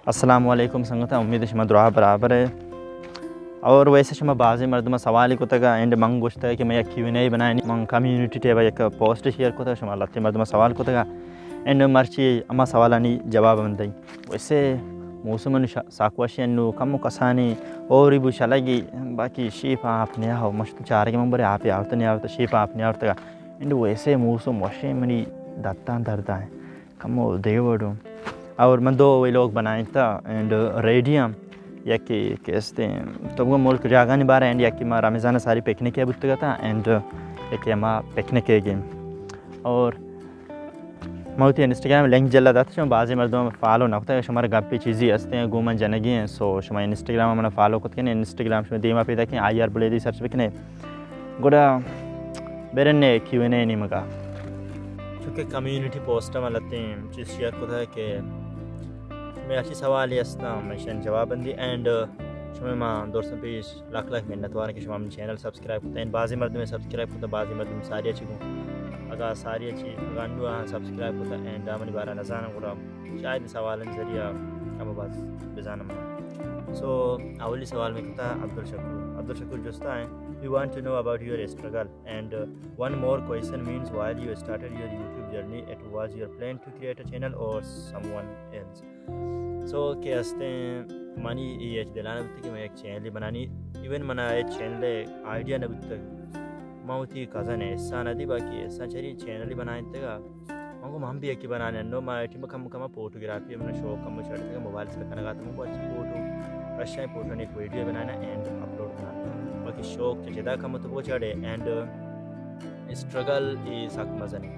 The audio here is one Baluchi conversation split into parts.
السلام علیکم سنگتاں، امید شما دراہ برابر ہے۔ اور ویسے شما بازیں مردم سوال کتگا اینڈ من گوشتگ کہ من یک کیو این اے بنائیں، من کمیونٹی ٹیب یک پوسٹ شیئر کتگ، شما لتے مردم سوال کتگا اینڈ مرچی اما سوالانی جواب من دیں۔ ویسے موسم نو شا-، ساک وشی نو کم کسانی اوری بو شلگی، باقی شیپ آپ نیا ہو، مشت چارگی من برے آپ آورت نیا آورت، شیپ آپ نیا آورتگا اینڈ ویسے موسم وشی منی دتاں دردائیں۔ کمو دیوڑوں۔ اور من دو ویلوگ بنائیں تا اینڈ ریڈیم یکی کہ استیں تو بگو ملک جاگانی بارے اینڈ یکی ما رمضان ساری پکنک بوتگا تا اینڈ یکی ما پکنک گیم۔ اور ما وتی انسٹاگرام لنک جلا دات، شما بازی مردم فالو نہ کتا، شما گپی چیزی ہستیں گو من جنگی ہیں، سو شما انسٹاگرام من فالو کت کن، انسٹاگرام شما دیما پیدا کن، آئی آر بلیدی سرچ بکنے۔ گڑا برن کیو این اے نیمگا۔ چونکہ کمیونٹی پوسٹ ما لتیں چیز شیئر کتا ہے کہ میں اچھی سوال ہی ہستا، میں شن جواب بندی اینڈ شما ما درستاں پیش لکھ لکھ منت وارن کہ شما من چینل سبسکرائب کتا، این بازی مردم سبسکرائب کتا، بازی مردم ساری اچھی گوں، اگا ساری اچھی گانڈو آن سبسکرائب کتا اینڈ آمنی بارا نزانم گڑا شاید سوالن ذریعہ ہم باز بزانم۔ سو اولی سوال میں کتا عبدالشکور، عبدالشکور جستا ہیں، we want to know about your struggle and uh, one more question means while you started your YouTube journey, it was your plan to create a channel or someone else? سو کہ ہستیں منی یہ اچ دلانا بوتی کہ میں ایک چینل بنانی، ایون منا یہ چینل آئیڈیا نہ بوتگ، ما وتی کزن احسان ادی باقی احسان چری چینل بنائیں تگا۔ من گو من بھی یکی بنانے انو، ما ٹیم کم کم فوٹوگرافی من شوق کم چڑھتے موبائل سے کنگا تو من گو اچھی فوٹو، رشاں فوٹو نے ایک ویڈیو بنانا اینڈ اپلوڈ کرنا۔ باقی شوق چہ جدا کم تو وہ چڑھے اینڈ اسٹرگل ای سک مزنی۔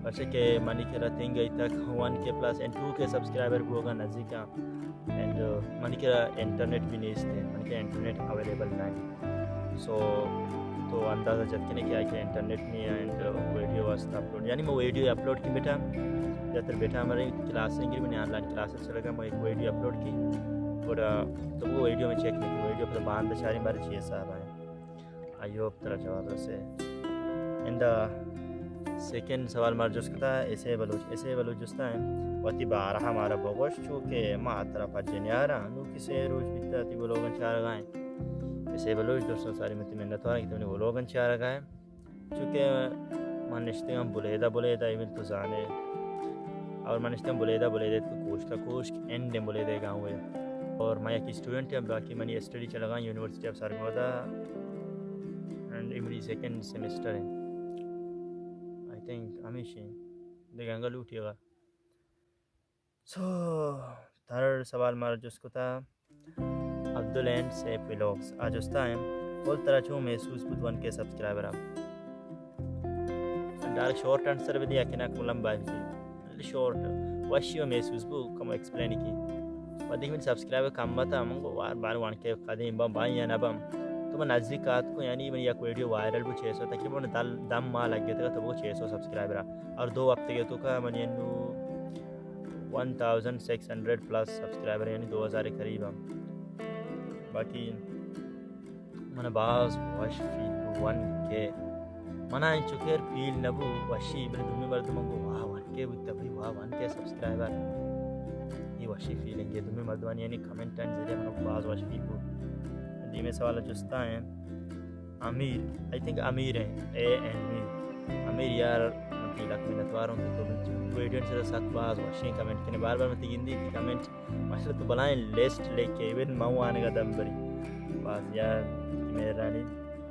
پرچہ کہ منی کرا تنگ ای تک ون کے پلس اینڈ ٹو کے سبسکرائبر بوگا نزدیکا اینڈ منی کرا انٹرنیٹ بھی نیست ہے، منی کرا انٹرنیٹ اویلیبل نہیں۔ سو تو اندازہ جت کنے کہ آئی کہ انٹرنیٹ نہیں ہے اینڈ ویڈیو واسطہ اپلوڈ، یعنی میں ویڈیو اپلوڈ کی بیٹا، زیادہ تر بیٹا ہمارے کلاس ہیں گری میں آن لائن کلاسز چلے گا، میں ایک ویڈیو اپلوڈ کی، گڑا تو وہ ویڈیو میں چیک نہیں، ویڈیو پر باند چاریں بارے چی حساب ہے۔ آئی ہوپ ترا جواب رسے۔ ایندا سیکنڈ سوال مار جست کتا ایسے بلوچ، ایسے بلوچ جستا ہیں، وتی بارہ مارا بگوش چو کہ ما ترا پجے نیارا، نو کہ سے روچ بیتا تی بلوگن چارگا ہیں۔ ایسے بلوچ دوستوں ساری متی منت وارا کہ تمنی بلوگن چارگا ہیں۔ چونکہ من نشتگاں بلیدہ بلیدہ، ایون تو زانے۔ اور من نشتگاں بلیدہ بلیدہ تو کوشکا کوشک اینڈ بلیدہ گاؤں ہے۔ اور میں یک اسٹوڈنٹ ہوں، باقی منی اسٹڈی چلگا یونیورسٹی آف سرگودھا اینڈ امری سیکنڈ سیمسٹر ہیں۔ آئی تھنک ہمیشہ دگہ انگا لوٹی گا۔ سو تھرڈ سوال مارا جست کتا عبدال اینڈ سیف ولاگز آ جستا ہیں، کل ترا چون محسوس بوت ون کے سبسکرائبر آ؟ ڈائریکٹ شارٹ آنسر بدی یا کہ نہ لمبا بدی؟ شارٹ۔ وشی و محسوس بو کم ایکسپلین کی۔ و دیکھ من سبسکرائبر کم بتا، من گو وار بار ون کے قدیم با بھائی یا نبم۔ تو من نزدیک آت کو، یعنی من یک ویڈیو وائرل بو چھ سو، تقریباً دل-، دم ماہ لگ گئے تھا تو وہ چھ سو سبسکرائبر آ۔ اور دو ہفتے کے تو کا من انو one thousand six hundred plus subscriber, یعنی دو ہزار قریب ہم۔ باقی من باز وش فیل بو ون کے۔ منا انچو کر فیل نبو وشی، بلے دومی مردم گو واہ ون کے بوتا بھائی، واہ ون کے سبسکرائبر۔ یہ وشی فیلنگ ہے دومی مردمانی یعنی کمنٹ اینڈ ذریعہ من باز وش فیل بو۔ دیمے سوال جستا ہیں امیر، آئی تھنک امیر ہیں، اے اینڈ می۔ امیر یار، من تئی لک منتوار ہوں کہ تو ویڈیو سر سک باز وشیں کمنٹ کنے، بار بار من تئی گندی تئی کمنٹ، ماشاءاللہ تو بلائیں لسٹ لے کے ایون من وانگا دم بری۔ باز یار مہرانی۔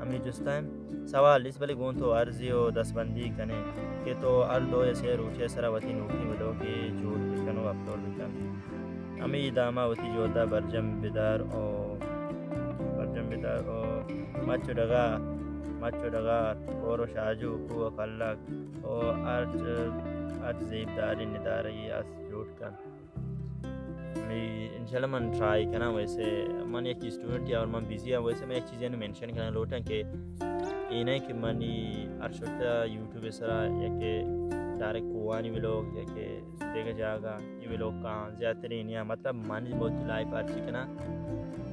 امیر جستا ہیں سوال اس بلے گون تو عرضی و دستبندی کنے کہ تو ہر دو یا سے روچے سرا وتی نوکی ویڈیو کے جوڑ بکن و اپلوڈ بکن۔ ہمے داما وتی جہدا برجم بدار او برجم بدار او مچ و ڈگار، مچ و ڈگار، کور و شاجو، کوہ و کلک او ہرچ، ہرچ زیبداریں ندارگے است جوڑ کن۔ انشاءاللہ من ٹرائی کناں، ویسے من یک اسٹوڈنٹ یا اور من بزی ہاں، ویسے من یک چیزے نو مینشن کناں لوٹاں کہ اے نہ کہ منی ہر شرط یوٹیوب سرا یا کہ ڈائریکٹ کوہانی ویلوگ یا کہ دیگہ جاگہ ای ویلوگ کاں زیادہ ترین یا مطلب من بہت لائف ہرچی کناں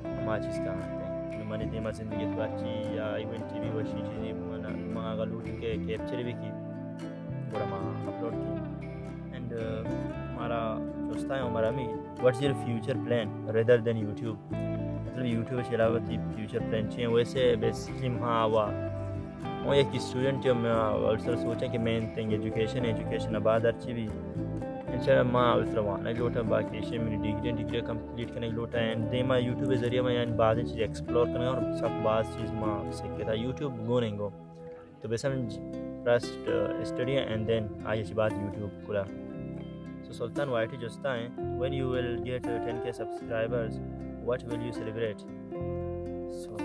ہما چیز کاں ہنتے۔ منی دیما زندگی تو ہرچی یا ایونٹ بھی وشی چیزی من، من اگا لوٹ کے کیپچر بھی کی گڑا ما اپلوڈ کی۔ اینڈ مارا دوستاں عمر امی، what is your future plan rather than YouTube؟ مطلب یوٹیوب کے علاوہ تئی فیوچر پلان چی ہیں؟ ویسے بیسکلی ہاں وا، میں ایک اسٹوڈنٹ ہوں، میں اول سر سوچاں کہ میں تنگ ایجوکیشن ایجوکیشن بعد ہر چی بھی انشاءاللہ ما اول سر وانا لوٹا، باقی ایشی منی ڈگری ڈگری کمپلیٹ کرنے لوٹا، اینڈ دیما یوٹیوب ذریعہ میں یعنی بعض چیز ایکسپلور کرنا اور سب بعض چیز ما سیکھے تھا یوٹیوب گوننگو۔ تو بس ہم فرسٹ اسٹڈی اینڈ دین آئی چی بعد یوٹیوب کلا۔ سو سلطان وائٹی جستا ہیں، when you will get ten K subscribers, what will you celebrate? سو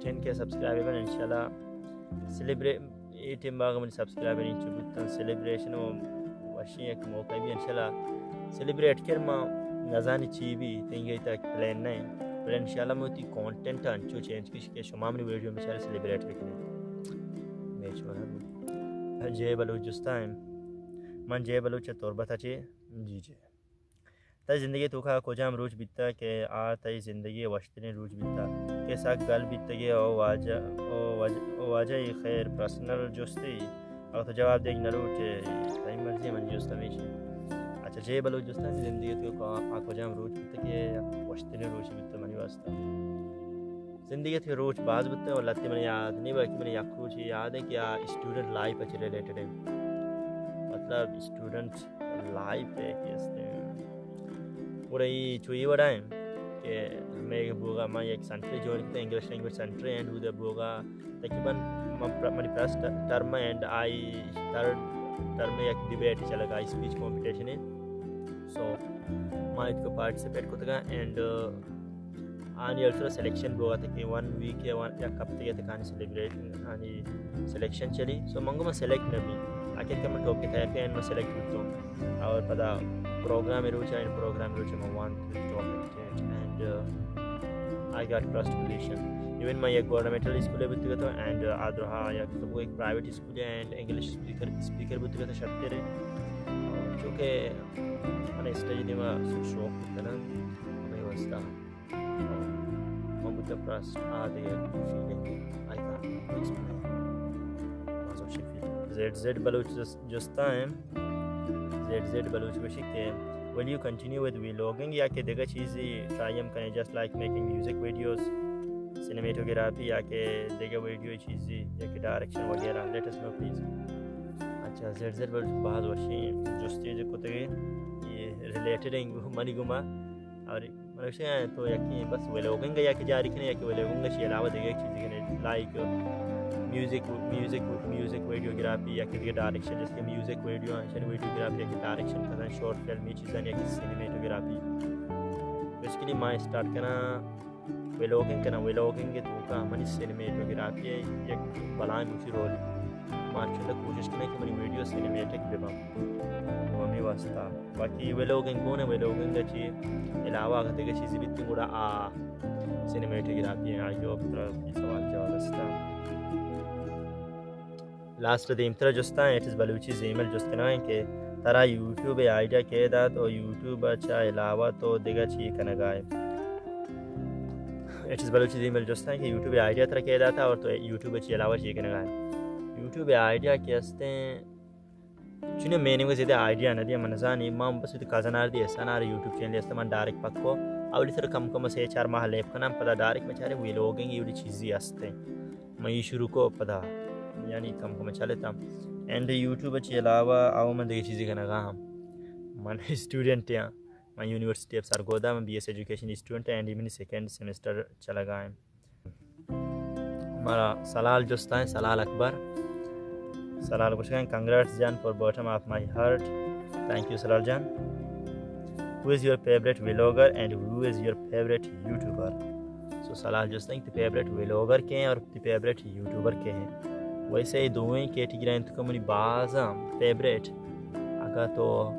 ٹین کے سبسکرائبر انشاءاللہ سیلیبریٹ، اے ٹیم باغ من سبسکرائبر انچو بوتن، سیلیبریشن و وشی ایک موقع بھی انشاءاللہ سیلیبریٹ کر ما نزانی چی بھی تنگی تک پلان نہیں، پر انشاءاللہ میں تی کانٹینٹ انچو چینج کش کہ شما منی ویڈیو میں چارے سیلیبریٹ بکنی۔ میچ والا جے بلوچ جستا ہیں، من جے بلوچ تربت چے جی جے۔ تئی زندگی توکا کجام روچ بیتا کہ آ تئی زندگی وشترین روچ بیتا کہ سک گل بیتگے او واجہ، او واجہ، او واجہ ای خیر پرسنل جستی، اگر تو جواب دیگ نہ لوٹے، تئی مرضی، من جست ہمیشی۔ اچھا، جے بلوچ جستا تئی زندگی توکا آ کجام روچ بیتا کہ وشترین روچ بیتا منی واسطہ؟ زندگی تئی روچ باز بیتا، ولا تی من یاد نہیں، بلکہ من یک روچ یاد ہے کہ آ اسٹوڈنٹ لائف اچ ریلیٹڈ ہے، مطلب اسٹوڈنٹ لائف ہے کہ استے۔ گڑا ای چو ای وڑا ہیں کہ میں بوگا، من یک سینٹر جوائن کتا، انگلش لینگویج سینٹر، اینڈ اودے بوگا تقریباً من پر-، منی first term and I third term یک ڈیبیٹ چلگا، اسپیچ کمپٹیشن ہے۔ سو ما اتکو پارٹیسپیٹ کتگا اینڈ آنی السرا سلیکشن بوگا تھا کہ ون ویک یا ون، یک ہفتے تک آنی سیلیبریشن، آنی سلیکشن چلی۔ سو منگو من سلیکٹ نہ بھی، آخر کر من ٹاپ کے تھا کہ من سلیکٹ بوتوں۔ اور پدا پروگرام روچ آئین، پروگرام روچ من won top and I got first position. Even من یک گورنمنٹل اسکول بوتگا تھا اینڈ آدرہا یک تو ایک private school and English speaker, speaker بوتگا تھا شتر ہے۔ اور چونکہ من اسٹیج دیما شوق بوتنا، ہمیں واسطہ من بوتہ پرس آ دگہ فیلنگ، آئی کانٹ ایکسپلین۔ باز وشیں فیلنگ۔ زیڈ زیڈ بلوچ جس-، جستا ہیں۔ زیڈ زیڈ بلوچ گوشی کہ will you continue with vlogging یا کہ دگہ چیزی ٹرائی ہم کنے، just like making music videos, cinematography یا کہ دگہ ویڈیو چیزی یا کہ ڈائریکشن وغیرہ؟ Let us know please. اچھا، زیڈ زیڈ بلوچ باز وشیں جستی جو کتگی، یہ ریلیٹڈ ہیں منی گما۔ اور من گوشت تو یکی بس ولاگنگ یا کہ جاری کنے یا کہ ولاگنگ چی علاوہ دیگہ چیزی کنے، like music, music, music videography یا کہ دیگہ ڈائریکشن، جیسے کہ میوزک ویڈیو ہیں، ویڈیوگرافی یا کہ ڈائریکشن کتن، شارٹ فلم، یہ چیزاں یا کہ سینیمیٹوگرافی۔ بیسیکلی ما اسٹارٹ کنا ولاگنگ کنا، ولاگنگ توکا منی سینیمیٹوگرافی یک بلائیں مچی رول۔ ما چنڈ کوشش کنا کہ منی ویڈیو سینیمیٹک ببن۔ تو ہمیں واسطہ باقی ولاگنگ گون ہے، ولاگنگ چی علاوہ اگر دیگہ چیزی بیتیں گڑا آ سینیمیٹوگرافی ہیں، آئی ءَ پتر سوال جواب استا۔ لاسٹ دیمترا جستا ہیں، اٹ از بلوچی زیمل جستنا ہیں کہ ترا یوٹیوب آئیڈیا کے دات اور یوٹیوب چا علاوہ تو دیگہ چی کنگا ہے؟ اٹ از بلوچی زیمل جستا ہیں کہ یوٹیوب آئیڈیا ترا کے داتا اور تو یوٹیوب چی علاوہ چی کنگا ہے؟ یوٹیوب آئیڈیا کے استے ہیں چونیں میننگ زیادہ آئیڈیا نہ دیا، من زانی، ما بس وتی کزن آر دی احسان آر یوٹیوب چینل است، من ڈائریکٹ پکو اولی سر کم کم سے چار ماہ لیب کنم، پدا ڈائریکٹ میں چارے ویلوگنگ ایوڑی چیزی ہستے۔ من یہ شروع کو پدا یعنی کم کم چلتا۔ اینڈ یوٹیوب چی علاوہ او من دیگه چیزی کنگا ہم۔ من اسٹوڈنٹ ہاں، من یونیورسٹی اف سرگودا، من B S education student, and money second semester چلگا ہیں۔ مارا سلال جستا ہیں، سلال اکبر۔ سلال گوشگا ہیں، Congrats جان for bottom of my heart. Thank you Salal John. Who is your favorite vlogger and who is your favorite YouTuber? سو سلال جستا ہیں کہ فیوریٹ ولاگر کے ہیں اور فیوریٹ یوٹیوبر کے ہیں۔ ویسے یہ دوئیں کیٹیگری ہیں تو منی باز فیوریٹ۔ اگر تو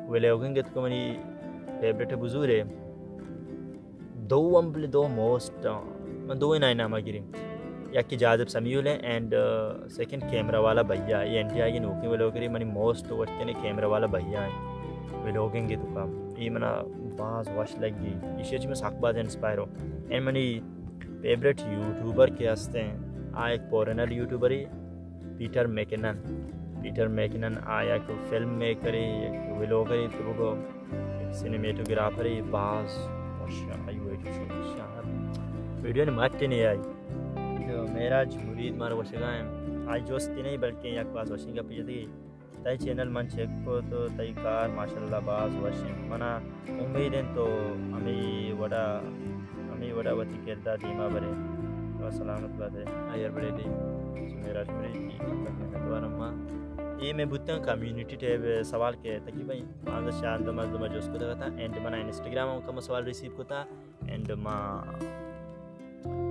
ولاگنگ تو منی فیوریٹ بزور ہے۔ دو ہم بلے دو موسٹ، من دو نائیں نام گریں۔ یکی جاذب سمیع ہیں اینڈ سیکنڈ کیمرہ والا بھیا، یہ انڈیا یہ نوکیں ولاگری منی موسٹ وشتنے کیمرہ والا بھیا ہیں ولاگنگ توکا۔ یہ منا باز وش لگی، ایشی چی من سک باز انسپائر ہوں۔ اینڈ منی فیوریٹ یوٹیوبر کے ہستے ہیں، آ ایک فارنر یوٹیوبر ہے، پیٹر میکنن۔ پیٹر میکنن آ یک فلم میکر ہے، یک ولاگر ہے، تو بگو سینیمیٹوگرافر ءَ باز وش آئی ویڈیو شو شاہر ویڈیو نے مٹ نے آئی. تو معراج مرید مارا وشگا ہیں، آئی جوستی نہیں بلکہ یک باز وشیں گپے جتگی. تئی چینل من چیک کو تو تئی کار ماشاءاللہ باز وش ہیں. منا امید ہیں تو ہمیں وڑا ہمیں وڑا وتی کردار دیما برے. تو سلامت باتے. آئیر بڑے دی. میرا شمری کی مطلب ہے تو ما اے میں بوتن کمیونٹی ٹیب سوال کے تقریباً پانزدہ چاردہ مردم ءَ جست کتگ اتاں، اینڈ من انسٹاگرام ءَ کم سوال ریسیو کتا، اینڈ ما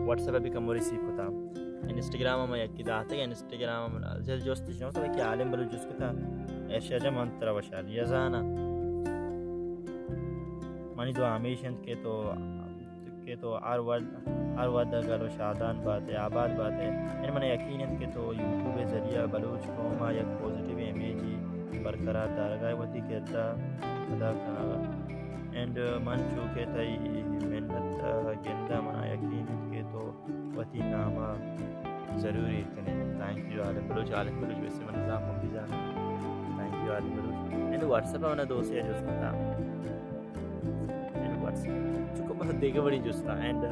واٹس ایپ ءَ بھی کم ریسیو کتا. انسٹاگرام ءَ ما یکی داتگ، انسٹاگرام ءَ من زیادہ جست نہ کتا کہ عالم بلوچ جست کتا، ایشیا جا من ترا وشالی ءَ زاناں. منی دعا ہمیش انت کہ تو کہ تو ہر وھد ہر وھد ءَ گل ءُ شادان بات ئے، آباد بات ئے. اینڈ من یقین انت کہ تو یوٹیوب ءِ ذریعہ بلوچ قوم ءَ یک پازیٹیو امیجے برقرار دارگ ءَ وتی کردار ادا کنگ ءَ. اینڈ من چو کہ تئی محنت ءَ گنداں، من ءَ یقین انت کہ تو وتی نام ءَ ضرور ایر کن ئے. تھینک یو عالم بلوچ. عالم بلوچ ویسے من زاناں، من بھی زاناں. Thank you Alam Baloch. And what's app ءَ من ءَ دوستی ءَ جست کتا. اینڈ واٹس ایپ چونکہ بس دیگہ وڑی جستا. اینڈ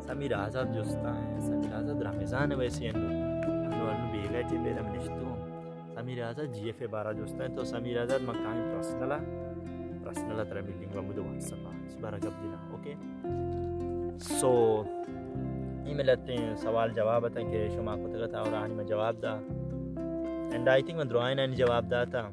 سمیر آزاد جستا ہیں، سمیر آزاد رمضان ہے ویسے انو انو انو بیگا ٹیم میرا منشتو. سمیر آزاد جی ایف اے بارہ جستا ہے تو سمیر آزاد من کہیں پرسنل پرسنل ترا ملنگ و مجھے واٹس ایپ اس بارہ گپ دینا. اوکے، سو اے ملتیں سوال جواب اتاں کہ شما کتگتا اور آنی میں جواب دا. اینڈ آئی تھنک من درائن آنی جواب داتا.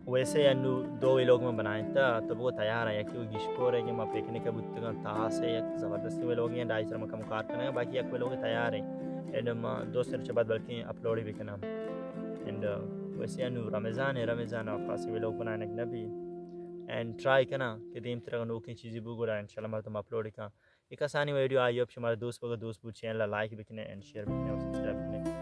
ویسے انو دو ویلوگ من بنائینتا، تو بگو تیار ہیں، یکی وہ گشکور ہے کہ ما پکنک بوتگاں، تاس ہے، یک زبردستیں ویلوگے ہیں، آئی سر ما کم کار کنگا، باقی یک ویلوگ تیار ہے. اینڈ ما دو سے روچ بعد بلکیں اپلوڈ بھی کناں. اینڈ ویسے انو رمضان ہے، رمضان ءَ خاصیں ویلوگ بنائینگ نہ بی. اینڈ ٹرائی کناں کہ دیم ترا نوکیں چیزے بو گڑا انشاءاللہ مردم اپلوڈ کن. یک آسانی ویڈیو، آئی ہوپ شمارا دوست بگا دوست بو، چینل ءَ لائک بکنے، اینڈ شیئر بکنے اور سبسکرائب بکنے.